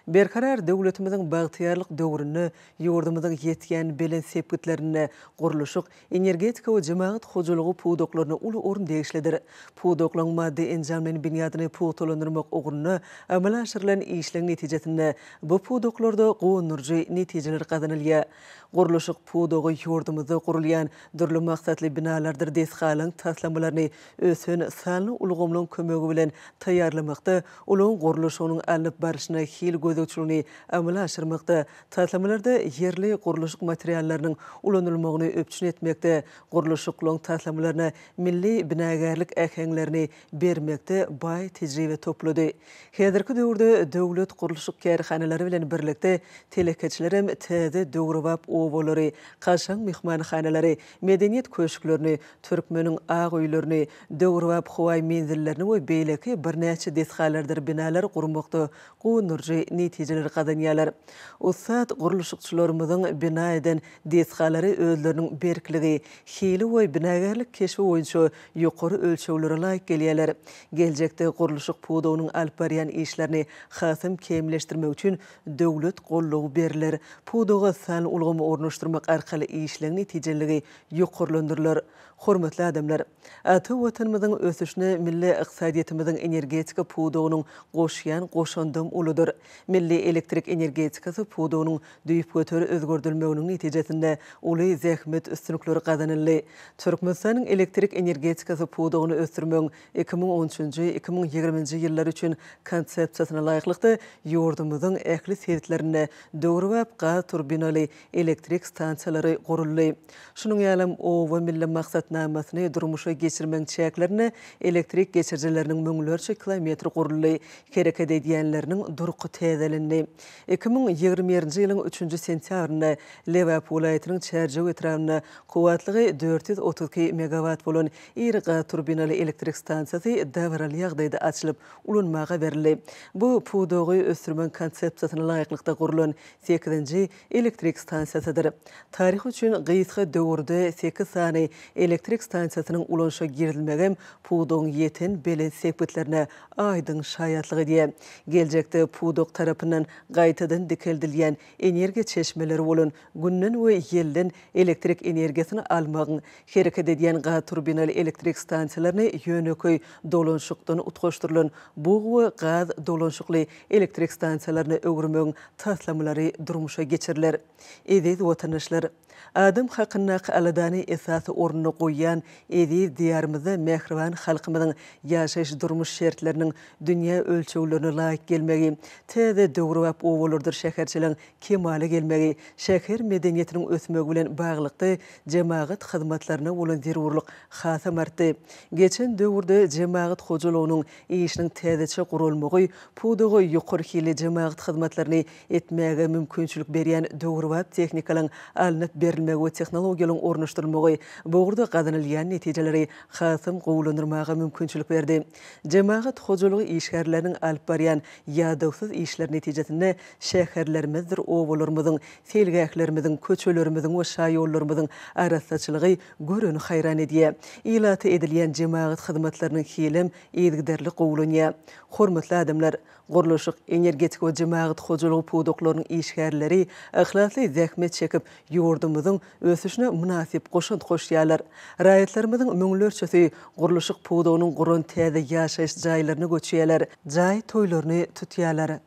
Berkarar döwletimiziň bagtyýarlyk döwründe ýurdumyzyň ýetýän belent sepgitlerinde gurluşyk, energetika we jemagat hojalygy pudaklaryna uly orun degişlidir. Pudaklaryň maddy-enjamlaýyn binýadyny pugtalandyrmak ugrunda amala aşyrylan işleň netijesinde bu pudaklarda guwandyryjy netijeler gazanylýar. Gurluşyk pudagy ýurdumyzda gurulýan dürli maksatly binalardyr desgalaryň taslamalaryny ösen sanly ulgamlaryň kömegi bilen taýýarlamakda ulagyň gurluşygynyň alnyp barşyna hil. hil gözegçiligini amala aşyrmakda, taslamalarda ýerli gurluşyk materiallarynyň ulanylmagyny üpjün etmekde, gurluşyklaryň taslamalaryna milli binagärlik äheňlerini bermekde baý tejribe toplady. Häzirki döwürde döwlet gurluşyk kärhanalary bilen birlikde telekeçilerem täze döwrebap obalary, kaşaň myhmanhanalary, medeniýet köşklerini, türkmeniň ak öýlerini, döwrebap howaý menzillerini we beýleki birnäçe desgalardyr binalary gurmakda guwandyryjy netijeleri gazanýarlar. Ussat gurluşykçylarymyzyň bina eden desgalary özleriniň berkligi, hili we binagärlik keşbi boýunça ýokary ölçeglere laýyk gelýärler. Geljekde gurluşyk pudagynyň alyp barýan işlerini hasam kämilleşdirmek üçin döwlet goldawy berler, pudaga sanly ulgamy ornaşdyrmak arkaly işleň netijeliligi ýokarlandyrylar. Hormatly adamlar! Ata Watanymyzyň ösüşine milli ykdysadyýetimiziň energetika pudagynyň goşýan goşandam uludyr. Milli elektrik energetikasy pudagynyň düýpgöter özgerdilmeginiň netijesinde uly zähmet üstünlikleri gazanyldy. Türkmenistanyň elektrik energetikasy pudagyny ösdürmegiň 2013-nji, 2020-nji ýyllar üçin Konsepsiýasyna laýyklykda, ýurdumyzyň ähli sebitlerinde döwrebap gaz turbinaly elektrik stansiýalary guruldy. Şunuň ýalam Oba milli maksatnamasyny durmuşa geçirmegiň çäklerinde elektrik geçirijileriniň müňlerçe kilometri guruldy, hereket edýänleriniň durky täzelendi. 2021-nji ýylyň üçünji sentýabrynda Lebap welaýatynyň Çärjew etrabynda kuwwatlygy 432 megawat bolan iri gaz turbinaly elektrik stansiýasy dabaraly ýagdaýda açylyp ulanmaga berildi. Bu pudagy ösdürmegiň konsepsiýasyna laýyklykda gurlan sekizinji elektrik stansiýasydyr. Taryh üçin gysga döwürde sekiz sany elektrik stansiýasynyň ulanyşa girizilmegem pudagyň ýeten belent sepgitlerine aýdyň şaýatlyk edýär. Geljekde pudak tarapyndan gaýtadan dikeldilýän energiýa çeşmeleri bolan Günden we ýelden elektrik energiýasyny almagyň, hereket edýän gaz turbinaly elektrik stansiýalaryny ýönekeý dolanyşykdan utgaşdyrylan bug we gaz dolanyşykly elektrik stansiýalaryna öwürmegiň taslamalary durmuşa geçiriler. Eziz watandaşlar! Adam hakyndaky aladany esasy orunda goýýan eziz Diýarymyzda mähriban halkymyzyň ýaşaýyş-durmuş şertleriniň dünýä ölçeglerine laýyk gelmegi, täze döwrebap obalardyr şäherçeleriň kemala gelmegi, şäher medeniýetiniň ösmegi bilen baglylykda jemagat hyzmatlaryna bolan zerurlyk hasam artdy. Geçen döwürde jemagat hojalygynyň işiniň täzeçe guralmagy, pudaga ýokary hilli jemagat hyzmatlaryny etmäge mümkinçilik berýän döwrebap tehnikalaryň alnyp berilmegi we tehnologiýalaryň ornaşdyrylmagy bu ugurda gazanylýan netijeleri hasam gowulandyrmaga mümkinçilik berdi. Jemagat hojalygy işgärleriniň alyp barýan ýadawsyz işleri netijesinde Şäherlerimizdir obalarymyzyň, seýilgählerimiziň, köçelerimiziň we şaýollarymyzyň arassaçylygy göreni haýran edýär. Ilata edilýän jemagat hyzmatlarynyň hilem yzygiderli gowulanýar. Hormatly adamlar! Gurluşyk, energetika we jemagat hojalygy pudaklarynyň işgärleri yhlasly zähmet çekip, ýurdumyzyň ösüşine mynasyp goşant goşýarlar. Raýatlarymyzyň müňlerçesi gurluşyk pudagynyň guran täze ýaşaýyş jaýlaryna göçýärler, jaý toýlaryny tutýarlar.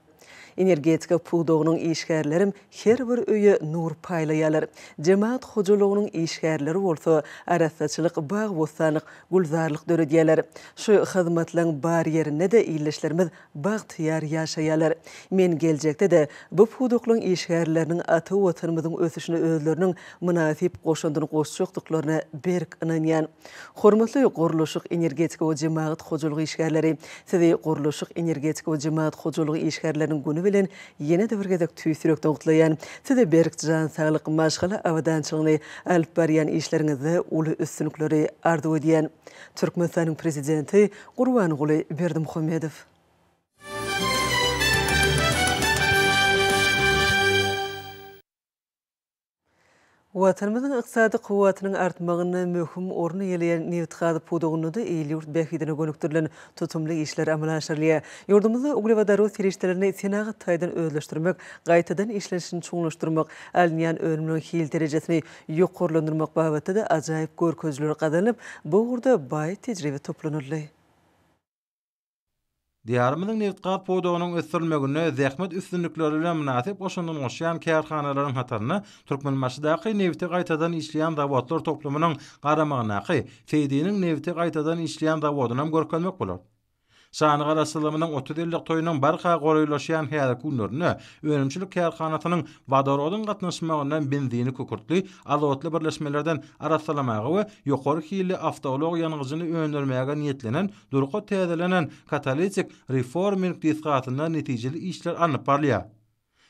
Energetika pudagynyň işgärlerem her bir öýe nur paýlaýarlar. Jemagat hojalygynyň işgärleri bolsa arassaçylyk, bag-bossanlyk, gülzarlyk döredýärler. Şu hyzmatlaryň bar ýerinde-de ildeşlerimiz bagtyýar ýaşaýarlar. Men geljekde-de bu pudaklaryň işgärleriniň ata Watanymyzyň ösüşine özleriniň mynasyp goşandyny goşjakdyklaryna berk ynanýan. Hormatly gurluşyk, energetika we jemagat hojalygy işgärleri! Sizi Gurluşyk, energetika we jemagat hojalygy işgärleriniň güni bilen ýene-de bir gezek tüýs ýürekden gutlaýan. Size berk jan saglyk, maşgala abadançylygyny, alyp barýan işleriňizde uly üstünlikleri arzuw edýän. Türkmenistanyň Prezidenti Gurbanguly Berdimuhamedow. Watanymyzyň ykdysady kuwwatynyň artmagynda möhüm orun eýeleýän nebitgaz pudagynda-da il-ýurt bähbidine gönükdirilen tutumly işler amala aşyrylýar. Ýurdumyzda uglewodorod serişdelerini senagat taýdan özleşdirmek, gaýtadan işlenişini çuňlaşdyrmak, alynýan önümleriň hil derejesini ýokarlandyrmak babatda-da ajaýyp görkezijiler gazanylyp, bu ugurda baý tejribe toplanyldy. Diýarymyzyň nebitgaz pudagynyň ösdürilmeginde zähmet üstünlikleri bilen mynasyp goşandyny goşýan kärhanalaryň hatarynda Türkmenbaşydaky nebiti gaýtadan işleýän zawodlar toplumynyň garamagyndaky Seýdiniň nebiti gaýtadan işleýän zawodynam görkezmek bolar. Şanly Garaşsyzlygymyzyň 30 ýyllyk toýunyň barha golaýlaşýan häzirki günlerinde önümçilik kärhanasynyň wodorodyň gatnaşmagynda benzini kükürtli, azotly birleşmelerden arassalamaga we ýokary hilli awtoulag ýangyjyny öndürmäge niýetlenen durky täzelenen katalitik reforming desgasynda netijeli işler alnyp barylýar.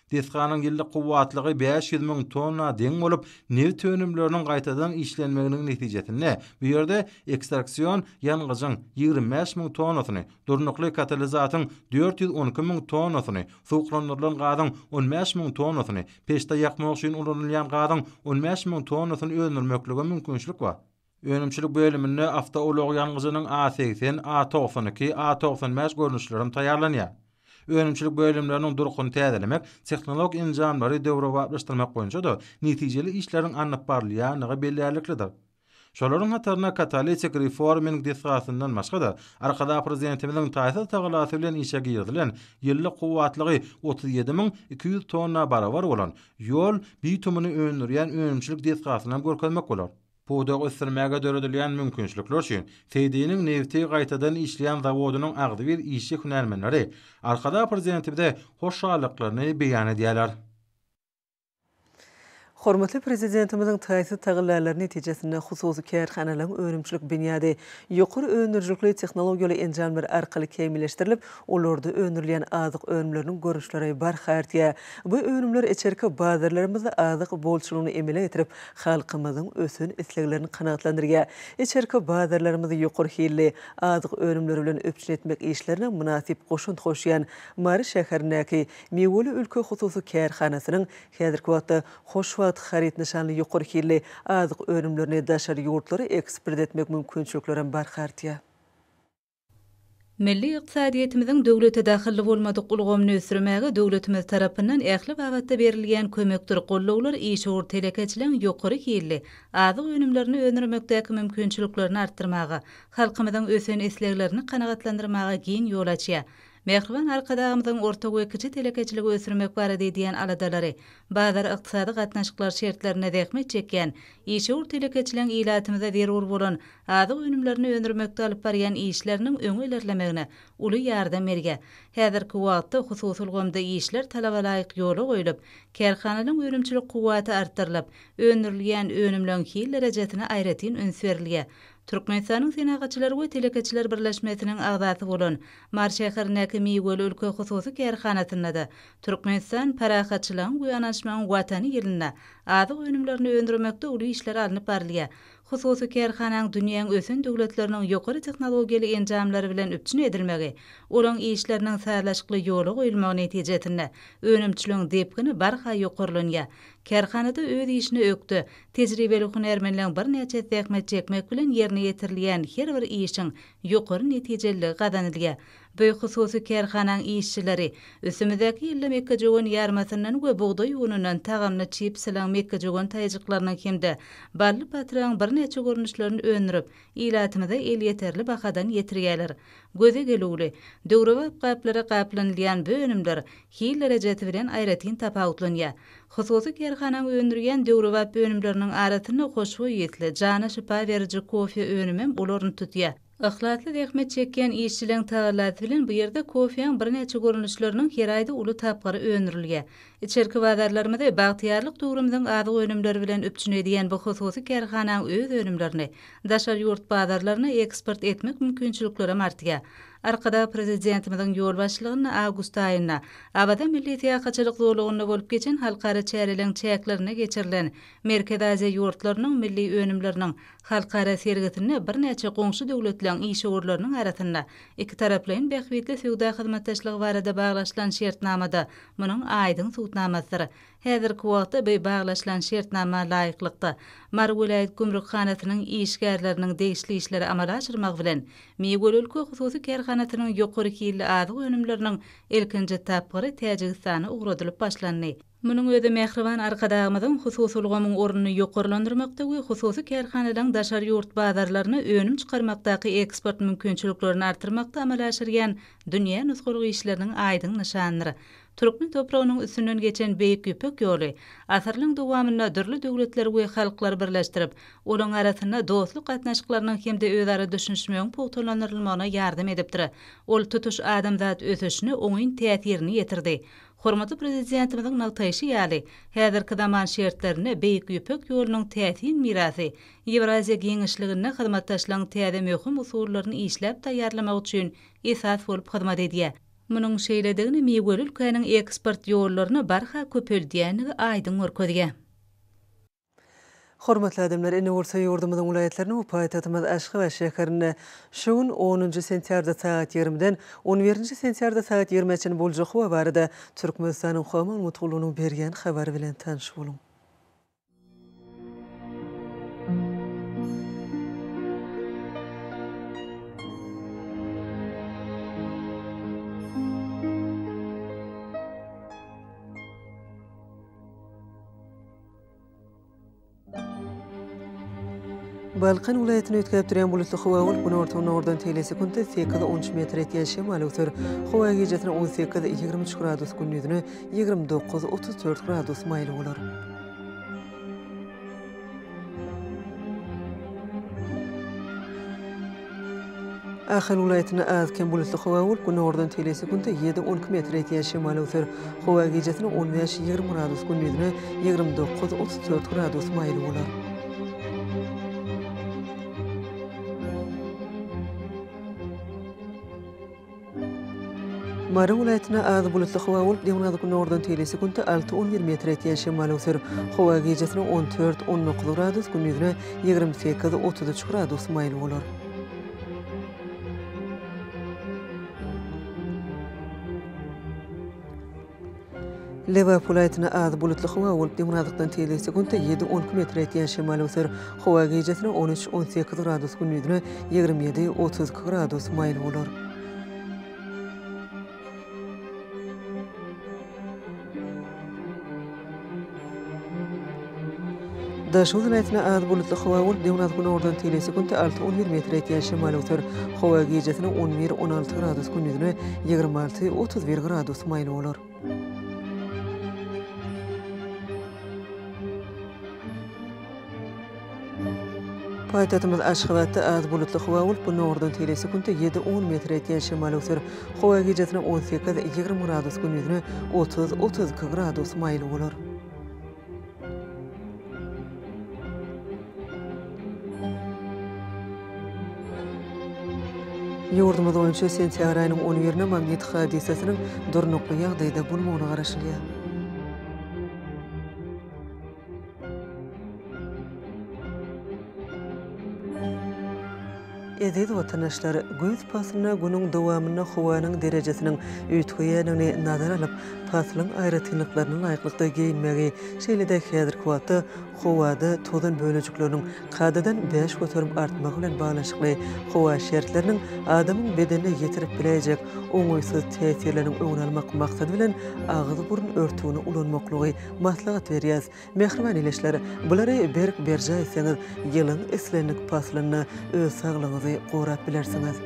Desganyň ýyllyk kuwwatlygy 500 müň tonna deň bolup, nebit önümleriniň gaýtadan işlenmeginiň netijesinde bu ýerde ekstraksion ýangyjyň 25 müň tonnasyny, durnukly katalizatyň 412 müň tonnasyny, suwuklandyrylan gazyň 15 müň tonnasyny, peçde ýakmak üçin ulanylýan gazyň 15 müň tonnasyny öndürmeklige mümkinçilik bar. Önümçilik bölüminde awtoulag ýangyjynyň A 80, A 92, A 95 görnüşlerem taýýarlanýar. Önümçilik bölümleriniň durkuny täzelemek, tehnologik enjamlary döwrebaplaşdyrmak boýunça-da netijeli işleriň alnyp barylýandygy bellärliklidir. Şolaryň hatarynda katalitik reforming desgasyndan başga-da, Arkadag Prezidentimiziň taýsyz tagalasy bilen işe girizilen, ýyllyk kuwwatlygy 37 200 tonna barabar bolan ýol bitumyny öndürýän önümçilik desgasynam görkezmek bolar. Pudagy ösdürmäge döredilýän mümkinçilikler üçin Seýdiniň nebiti gaýtadan işleýän zawodynyň agzybir işçi-hünärmenleri Arkadag Prezidentimize hoşallyklaryny beýan edýärler. Hormatly Prezidentimiziň taýsyz tagallalary netijesinde hususy kärhanalaryň önümçilik binýady ýokary öndürijilikli tehnologiýaly enjamlar arkaly kämilleşdirilip, olarda öndürilýän azyk önümleriniň görnüşleri barha artýar. Bu önümler içerki bazarlarymyzda azyk bolçulygyny emele getirip, halkymyzyň ösen isleglerini kanagatlandyrýar. Içerki bazarlarymyzy ýokary hilli azyk önümleri bilen üpjün etmek işlerine mynasyp goşant goşýan Mary şäherindäki Miweli ülke hususy kärhanasynyň häzirki wagtda Hoşwagt haryt nyşanly ýokary hilli azyk önümlerini daşary ýurtlara eksport etmek mümkinçiliklerem barha artýar. Milli ykdysadyýetimiziň döwlete dahylly bolmadyk ulgamyny ösdürmäge döwletimiz tarapyndan ähli babatda berilýän kömekdir gollawlar işewür telekeçiligiň ýokary hilli azyk önümlerini öndürmekdäki mümkinçiliklerini artdyrmaga, halkymyzyň ösen isleglerini kanagatlandyrmaga giň ýol açýar. Mähriban Arkadagymyzyň orta we kiçi telekeçiligi ösdürmek barada edýän aladalary, bazar ykdysady gatnaşyklar şertlerinde zähmet çekýän işewür telekeçileň ilatymyza zerur bolan azyk önümlerini öndürmekde alyp barýan işleriniň öňe ilerlemegine uly ýardam berýär. Häzirki wagtda hususy ulgamda işler talabalaýyk ýola goýlup, kärhanalaryň önümçilik kuwwaty artdyrylyp, öndürilýän önümleň hil derejesine aýratyn üns berilýär. Türkmenistanyň Senagatçylar we telekeçiler birleşmesiniň agzasy bolan Mary şäherindäki Miweli ülke hususy kärhanasynda-da Türkmenistan, parahatçylygyň we ynanyşmagyň Watany ýylynda azyk önümlerini öndürmekde uly işler alnyp barylýar. Hususy kärhanaň dünýäň ösen döwletleriniň ýokary tehnologiýaly enjamlary bilen üpjün edilmegi, olaň işleriniň sazlaşykly ýola goýulmagy netijesinde önümçiligiň depgini barha ýokarlanýar. Kärhanada öz işine ökde, tejribeli hünärmenleň birnäçesi zähmet çekmek bilen ýerine ýetirilýän her bir işiň ýokary netijeliligi gazanylýar. Bu hususy kärhanaň işçileri üstümizdäki ýylda mekgejöwen ýarmasyndan we bugdaý unundan tagamly çipsileň, mekgejöwen taýajyklarynyň hem-de bally patragyň birnäçe görnüşlerini öndürip, ilatymyza elýeterli bahadan ýetirýärler. Göze gelüwli, döwrebap gaplara gaplanylýan bu önümler hil derejesi bilen aýratyn tapawutlanýar. Hususy kärhanaň öndürýän döwrebap önümleriniň arasynda hoşboý ysly, jana şypa beriji kofe önümem uly orun tutýar. Yhlasly zähmet çekýän işçileň tagallasy bilen bu ýerde kofäň birnäçe görnüşleriniň her aýda uly tapgyry öndürilýär. Içerki bazarlarymyzy bagtyýarlyk döwrümiziň azyk önümleri bilen üpjün edýän bu hususy kärhanaň öz önümlerini daşary ýurt bazarlaryna eksport etmek mümkinçiliklerem artýar. Arkadag Prezidentimiziň ýolbaşçylygynda awgust aýynda Awaza milli syýahatçylyk zolagynda bolup geçen halkara çäreleň çäklerinde geçirilen Merkezi Aziýa ýurtlarynyň milli önümleriniň Halkara sergisinde birnäçe goňşy döwletleň işewürleriniň arasynda ikitaraplaýyn bähbitli söwda hyzmatdaşlygy barada baglaşylan şertnamada munuň aýdyň subutnamasydyr. Häzirki wagtda bu baglaşylan şertnama laýyklykda, Mary welaýat gümrükhanasynyň işgärleriniň degişli işleri amala aşyrmagy bilen, Miweli ülke hususy kärhanasynyň ýokary hilli azyk önümleriniň ilkinji tapgyry Täjigistana ugradylyp başlandy. Munuň özi mähriban Arkadagymyzyň hususy ulgamyň ornuny ýokarlandyrmakda we hususy kärhanalaryň daşary ýurt bazarlaryna önüm çykarmakdaky eksport mümkinçiliklerini artyrmakda amala aşyrýan dünýä nusgalyk işleriniň aýdyň nyşanydyr. Türkmen topragynyň üstünden geçen Beýik Ýüpek ýoly asyrlaryň dowamynda dürli döwletleri we halklary birleşdirip, olaryň arasynda dostluk gatnaşyklarynyň hem-de özara düşünişmegiň pugtalandyrylmagyna ýardam edipdir. Ol tutuş adamzat ösüşine oňyn täsirini ýetirdi. Hormatly Prezidentimiziň nygtaýşy ýaly, häzirki zaman şertlerinde Beýik Ýüpek ýolunyň täsin mirasy Ýewraziýa giňişliginde hyzmatdaşlygyň täze möhüm usullaryny işläp taýýarlamak üçin esas bolup hyzmat edýär. Munuň şeýledigini miweli ülkäniň eksport ýollaryny barha köpeldýändigi aýdyň görkezýär. Hormatly adamlar, indi bolsa ýurdumyzyň welaýatlarynda we paýtagtymyz Aşgabat şäherinde şu gün onunjy sentýabrda sagat ýigrimiden on birinji sentýabrda sagat ýigrimä çenli boljak howa barada Türkmenistanyň Howa maglumat gullugynyň berýän habary bilen tanyş boluň. Balkan welaýatyny üýtgäp durýan bulutly howa bolup, günorta-günordan teýle sekuntda sekiz, on üç metr ýetýän şemal öwser. Howa gijesine 18, 23 gradus, gündizine 29, 34 gradus maýyl bolar. Ahal welaýatynda az-kem bulutly howa bolup, günordan teýle sekuntda ýedi, 12 metr ýetýän şemal öwser. Howa gijesine 15, 20 gradus, gündizine 29, 34 gradus maýyl bolar. Mary welaýatynda az bulutly howa bolup, demirgazyk-günordan teýle sekuntda alty, on bir metr ýetýän şemal öwser. Howa gijesine 14, 19 gradus, gündizine 28, 33 gradus maýyl bolar. Lebap welaýatynda az bulutly howa bolup, demirgazykdan tizligi sekuntda ýedi, 12 metre ýetýän şemal öwser. Howa gijesine 13, 18 gradus, gündizine 27, 32 gradus maýyl bolar. Daşoguz welaýatynda az bulutly howa bolup, demirgazyk-günordan tizligi sekuntda alty, on bir metre ýetýän şemal öwser. Howa gijesine 11, 16 gradus, gündizine 26, 31 gradus maýyl bolar. Paýtagtymyz Aşgabatda az bulutly howa bolup, günordan teýle sekuntda ýedi, on metre ýetýän şemal öwser. Howa gijesine 18, 20 gradus, gündizine 30, 32 gradus maýyl bolar. Ýurdumyz boýunça sentýabr aýynyň on birine magnit hadysasynyň durnukly ýagdaýda bolmagyna garaşylýar. Eziz watandaşlar, güýz paslynda günüň dowamynda howanyň derejesiniň üýtgeýändigini nazara alyp, paslyň aýratynlyklaryna laýyklykda geýinmegi, şeýle-de häzirki wagtda howada tozan bölejikleriniň kadadan 5% artmagy bilen baglanyşykly howa şertleriniň adamyň bedenine ýetirip biläýjek oňaýsyz täsirleriniň öňüni almak maksady bilen agyz-burun örtügini ulanmaklygy maslahat berýäris. Mähriban ildeşler, bulary berk berjaý etseňiz, ýylyň islendik paslynda öz saglygyňyzy gorap bilersiňiz.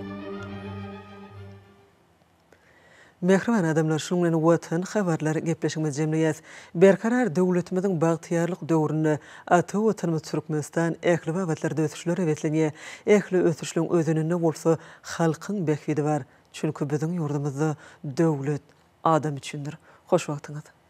Mähriban adamlar, şunuň bilen Watan habarlar gepleşigimizi jemleýäs. Berkarar döwletimiziň bagtyýarlyk döwründe ata Watanymyz Türkmenistan ähli babatlarda ösüşlere beslenýär. Ähli ösüşleň özeninde bolsa halkyň bähbidi bar. Çünki biziň ýurdumyzda döwlet adam üçindir. Hoş wagtyňyz!